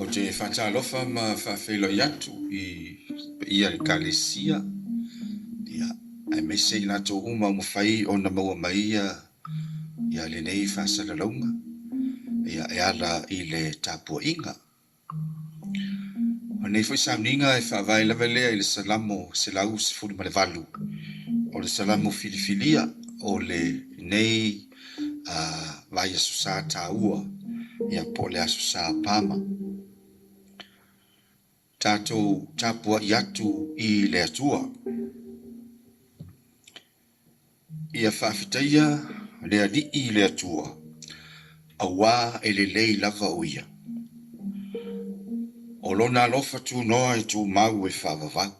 Ou te faatalofa ma faafeiloai atu i paia o le Ekalesia, ia, aemaise i latou uma ua mafai ona maua mai ia lenei faasalalauga ia, e ala i le tapuaiga. O lenei foi sauniga e faavae lava lea i le Salamo 118, o le Salamo filifilia o lenei vaiaso sa taua, ia po o le Aso Sa Pama. Tatou tapuai atu i le Atua. Ia faafetaia le Alii i le Atua, auā e lelei lava o Ia. O Lona alofa tunoa e tumau e faavavau.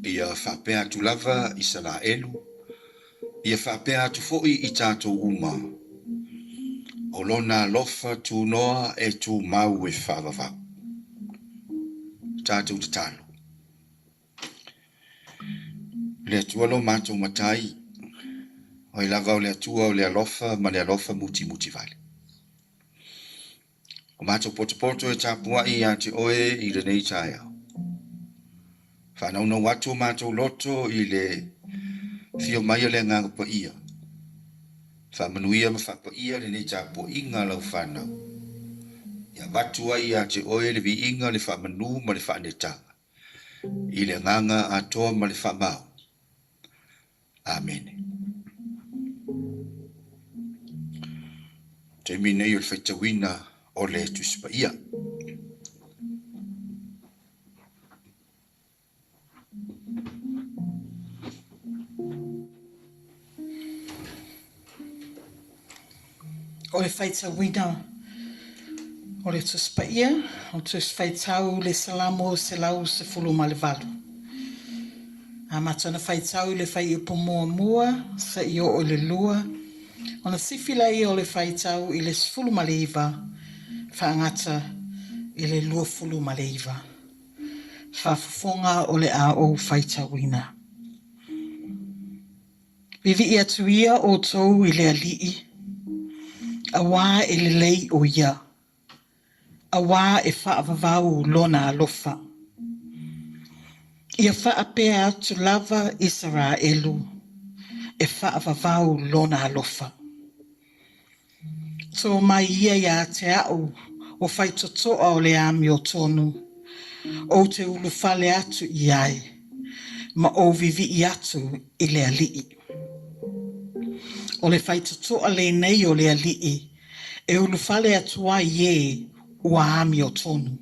Ia faapea atu lava Isaraelu, ia faapea atu foi i tatou uma, o Lona alofa tunoa e tumau e faavavau. Tatou tatalo. Le Atua lo matou Matai, Oe lava o le Atua o le alofa ma le alofa mutimutivale. O matou potopoto e tapuai ia te Oe i lenei taeao. Faanaunau atu o matou loto i le fio mai o le Agaga Paia. Faamanuia ma faapaia lenei tapuaiga a lau fanau. Ia avatu ai ia te Oe le viiga, le faamanu ma le faanetaga i le agaga atoa ma le faamaoni. Amene. Taimi nei o le faitauina o le Tusi Paia. O le faitauina o le Tusi Paia, o le Tusi Faitau le Salamo 118. Amata ona faitau i le fuaiupu muamua seia oo i le 2, ona sifi lea o le faitau i le 19, faagata i le 29. Faafofoga o le a ou faitauina. Vivii atu ia outou i le Alii, auā e lelei o Ia, auā e faavavau Lona alofa. Ia faapea atu lava Isaraelu, e faavavau Lona alofa. Tō mai ia ia te a'u o faitotoa o le amiotonu, ou te ulufale atu i ai, ma ou vivii atu i le Alii. O le faitotoa lenei o le Alii, e ulufale atu ai e ua amiotonu.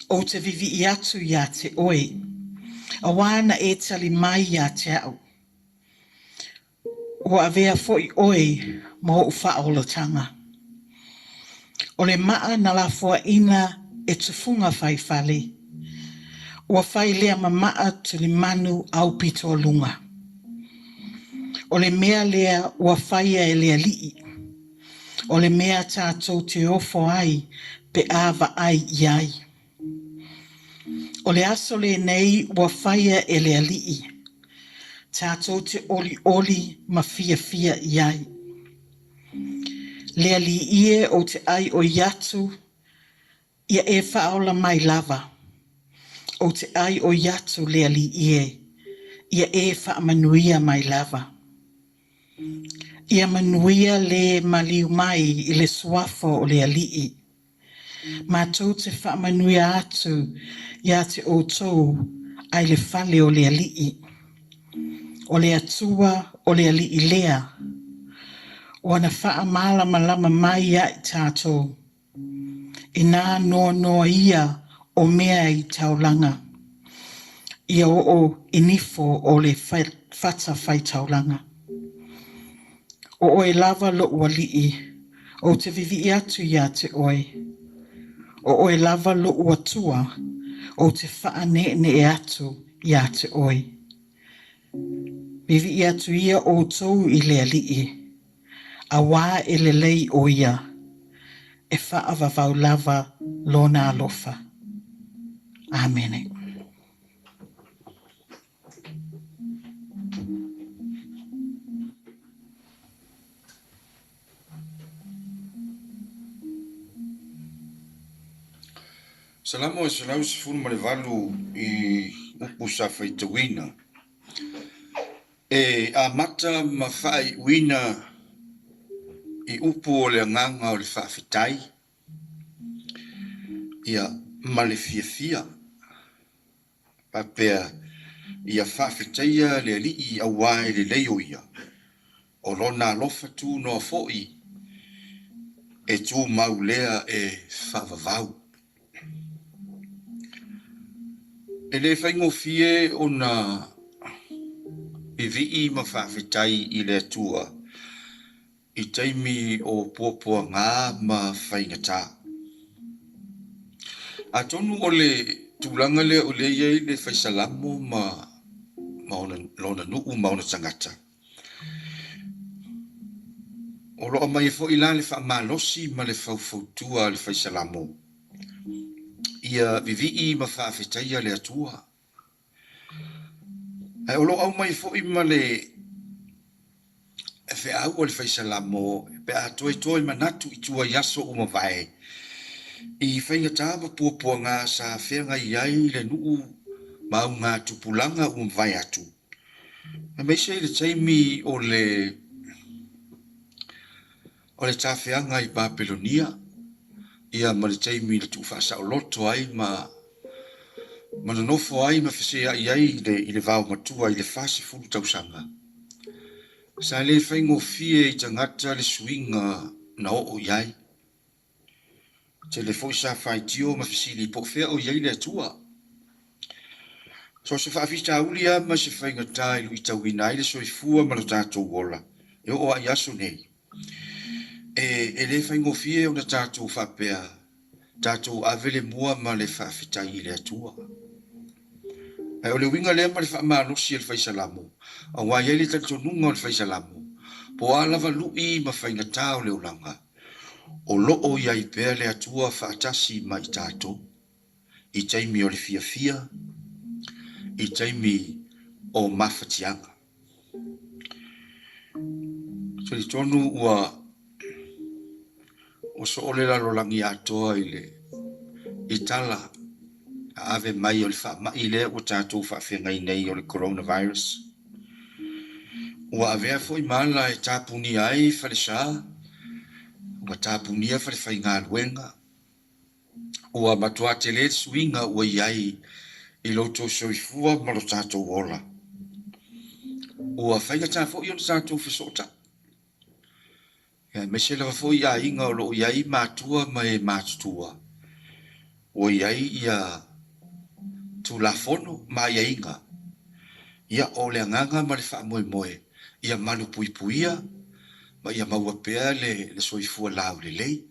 Ou te vivii atu ia te oe, auā na e tali mai ia te a'u. Ua avea foi oe ma o'u faaolatanga. O le maa na lafoaina e tufuga faifale, ua fai lea ma maa tulimanu aupitoaluga. O le mea lea ua faia e le Alii, o le mea tatou te ofo ai pe a vaai i ai. O le aso lenei ua faia e le Alii, tatou te olioli ma fiafia i ai. Le Alii e, ou te aioi atu, ia e faaola mai lava. Ou te aioi atu le Alii e, ia e faamanuia mai lava. Ia manuia le maliu mai i le suafa o le Alii. Matou te faamanuia atu ia te outou ai le fale o le Alii. O le Atua o le Alii lea, ua na faamalamalama mai ia i tatou, ina noanoa ia o mea i taulaga, ia oo i nifo o le fata faitaulaga. O oe lava lo'u Alii, ou te vivii atu ia te oe. O oe lava lo'u Atua, ou te faaneenee atu ia te oe. Vivii atu ia outou i le Alii, auā e lelei o Ia, e faavavau lava Lona alofa. Amene. Salamo e 118 i upu sa faitauina. E amata ma faaiuina i upu o le agaga o le faafetai, ia, ma le fiafia, faapea ia faafetaia le Alii auā e lelei o ia, o lona alofa tunoa foi e tumau lea e faavavau. E le faigofie ona vivii ma faafetai i le Atua i taimi o puapuaga ma faigata. Atonu o le tulaga lea o lea e i ai le faisalamo ma ma ona lona nuu ma ona tagata. O lo o aumai foi la le faamalosi ma le faufautua a le faisalamo, ia vivii ma faafetaia le Atua. Ae o lo o aumai foi ma le feau a le faisalamo pe a toetoe manatu i tua i aso ua mavae, i faigata ma puapuaga sa feagai ai le nuu ma augatupulaga ua mavae atu, aemaise i le taimi o le o le tafeaga i Papelonia, ia ma le taimi na tuufaasaoloto ai ma ma nonofo ai ma feseai ai i le, i le vaomatua i le 40 tausaga. Sa le faigofie i tagata le suiga na oo i ai. Tele foi sa faitio ma fesili po o fea o i ai le Atua. So o se faafitauli lava ma se faigata e luitauina ai le soifua ma lo tatou ola e oo lava i aso nei. E, e le faigofie ona tatou faapea, tatou ave le mua ma le faafetai i le Atua. Ae o le uiga lea ma le faamalosi a le faisalamo, aua e i ai le talitonuga o le faisalamo, po o a lava lui ma faigata o le olaga, o lo o i ai pea le Atua faatasi ma i tatou, i taimi o le fiafia, i taimi o mafatiaga. Talitonu ua ua soo le lalolagi atoa i le i tala a ave mai o le faamai lea ua tatou faafeagai nei o le coronavirus. Ua avea foi ma ala e tapunia ai falesa, ua tapunia falefaigaluega, ua matua tele le suiga ua i ai i lo outou soifua ma lo tatou ola. Ua faigata foi ona tatou fesootai, aemaise lava foi i aiga o lo o i ai matua ma e matutua, ua i ai ia Tulafono ma aiaiga, ia o le agaga ma le faamoemoe ia malupuipuia ma ia maua pea le soifua laulelei.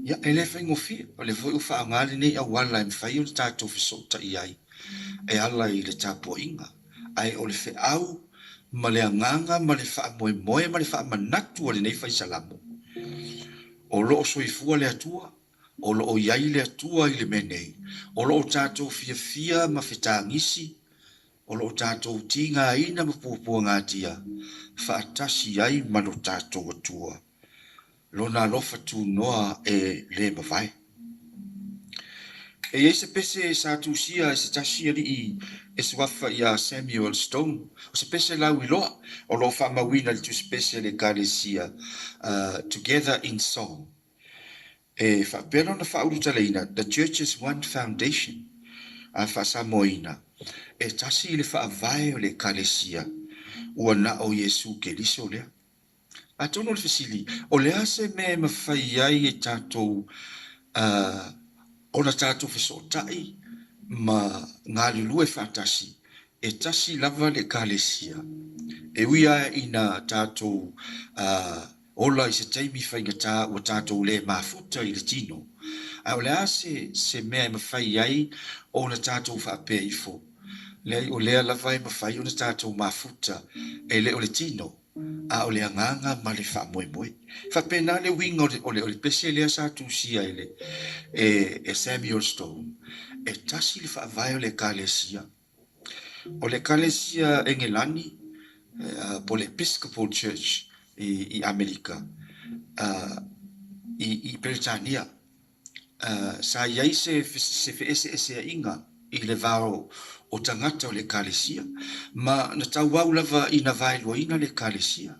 Ia, e le faigofie, o lea foi ua faaaoga lenei auala e mafai ona tatou fesootai ai e ala i le tapuaiga, ae o le feau ma le agaga ma le faamoemoe ma le faamanatu a lenei faisalamo, o lo o soifua le Atua, o lo o i ai le Atua i le mea nei, o lo o tatou fiafia ma fetagisi, o lo o tatou tigaina ma puapuagatia faatasi ai ma lo tatou Atua, Lona alofa tunoa e le mavae. E i ai se pese sa tusia e se tasi alii e suafa ia Samuel Stone, o se pese lauiloa o lo o faamauina i le tusipese a le Ekalesia Together in Song. E faapea lona faaulutalaina, The Church is One Foundation, a faa-Samoaina, e tasi le faavae o le Ekalesia, ua na o Iesu Keriso lea. Atonu o le fesili, o le a se mea e mafai ai e tatou ona tatou fesootai ma galulue faatasi, e tasi lava le Ekalesia, e ui lava ina tatou ola i se taimi faigata ua tatou le mafuta i le tino, ae o le a se se mea e mafai ai ona tatou faapea ifo, leai o lea lava e mafai ona tatou mafuta e le o le tino, a o le agaga ma le faamoemoe. E faapena le uiga o le, o le, o le pese lea sa tusia e, le, e, e Samuel Stone, e tasi le faavae o le Ekalesia. O le Ekalesia Engelani, po o le Episcopal Church i, i Amerika, i, i Peretania. Sa i ai se se feeseeseaiga i le va o tagata o le Ekalesia, ma na tauau lava ina vaeluaina le Ekalesia.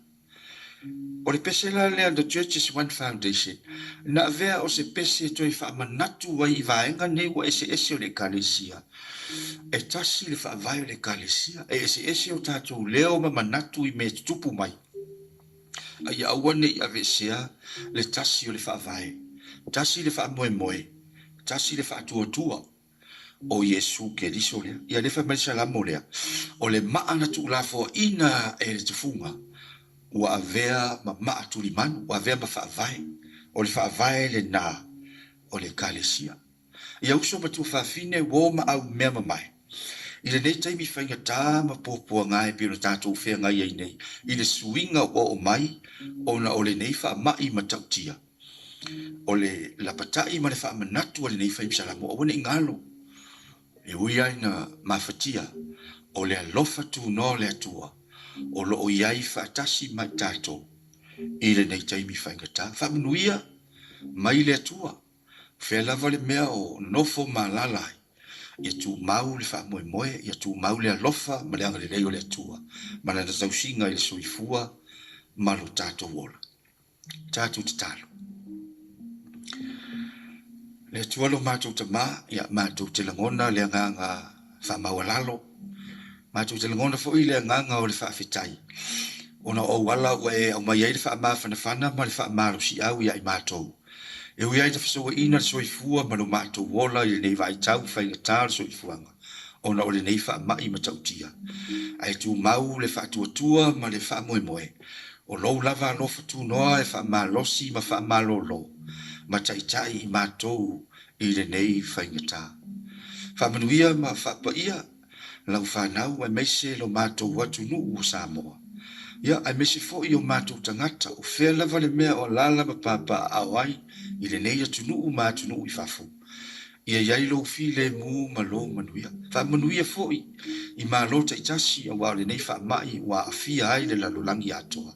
O le pese la lea The Church is One Foundation, na avea o se pese e toe faamanatu ai i vaega nei ua eseese o le Ekalesia. E tasi le faavae o le Ekalesia, e eseese o tatou leo ma manatu i mea e tutupu mai. A ia aua ne i aveesea le tasi o le faavae, tasi le faamoemoe, tasi le faatuatua, o Iesu Keriso lea. Ia lea fai mai le Salamo lea, O le maa na tuulafoaiina e le tufuga, ua avea ma maa tulimanu, ua avea ma faavae. O le faavae lena o le Ekalesia. Ia uso ma tuafafine, uo ma au mea mamae. I lenei taimi faigata ma puapuaga e pei ona tatou feagai ai nei i le suiga ua oo mai ona o lenei faamai matautia, o le lapatai ma le faamanatu a lenei faimasalamo aua ne i galo, e ui lava ina mafatia, o le alofa tunoa o le Atua o lo o i ai faatasi ma i tatou i lenei taimi faigata. Faamanuia mai le Atua, fea lava le mea o nofo ma alaala ai, ia tumau le faamoemoe, ia tumau le alofa ma le agalelei o le Atua ma Lana tausiga i le soifua ma lo tatou ola. Tatou tatalo. Le Atua lo matou Tama, ia matou te lagona le agaga faamaualalo, matou te lagona foi le agaga o le faafetai, ona o auala ua e aumai ai le faamafanafana ma le faamalosiau ia i matou. E ui ai ina fesouaina le soifua ma lo matou ola i lenei vaitau faigata o le soifuaga, ona o lenei faamai matautia, ae tumau le faatuatua ma le faamoemoe, o lou lava alofa tunoa e faamalosi ma faamalolo ma taitai i matou i lenei faigata. Faamanuia ma faapaia lau fanau aemaise lo matou atunuu o Samoa, ia aemaise foi o matou tagata o fea lava le mea o alaala ma papaaao ai i lenei atunuu ma atunuu i fafo. Ia i ai lou filemu ma lou manuia. Faamanuia foi i Malo taitasi aua o lenei faamai ua aafia ai le lalolagi atoa.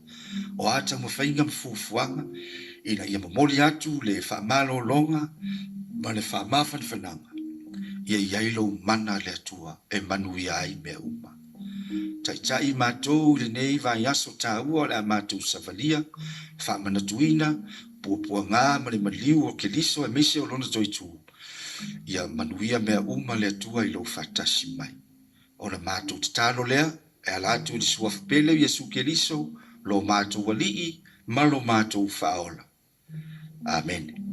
O a taumafaiga ma fuafuaga ina ia momoli atu le faamalologa ma le faamafanafanaga, ia i ai lou mana le Atua e manuia ai mea uma. Taitai matou i lenei vaiaso taua o le a matou savalia, faamanatuina, puapuaga ma le maliu o Keriso aemaise o Lona toe tu. Ia manuia mea uma le Atua i lou faatasi mai. O le matou tatalo lea e ala atu i le Suafa pele o Iesu Keriso, lo matou Alii ma lo matou Faaola. Amene.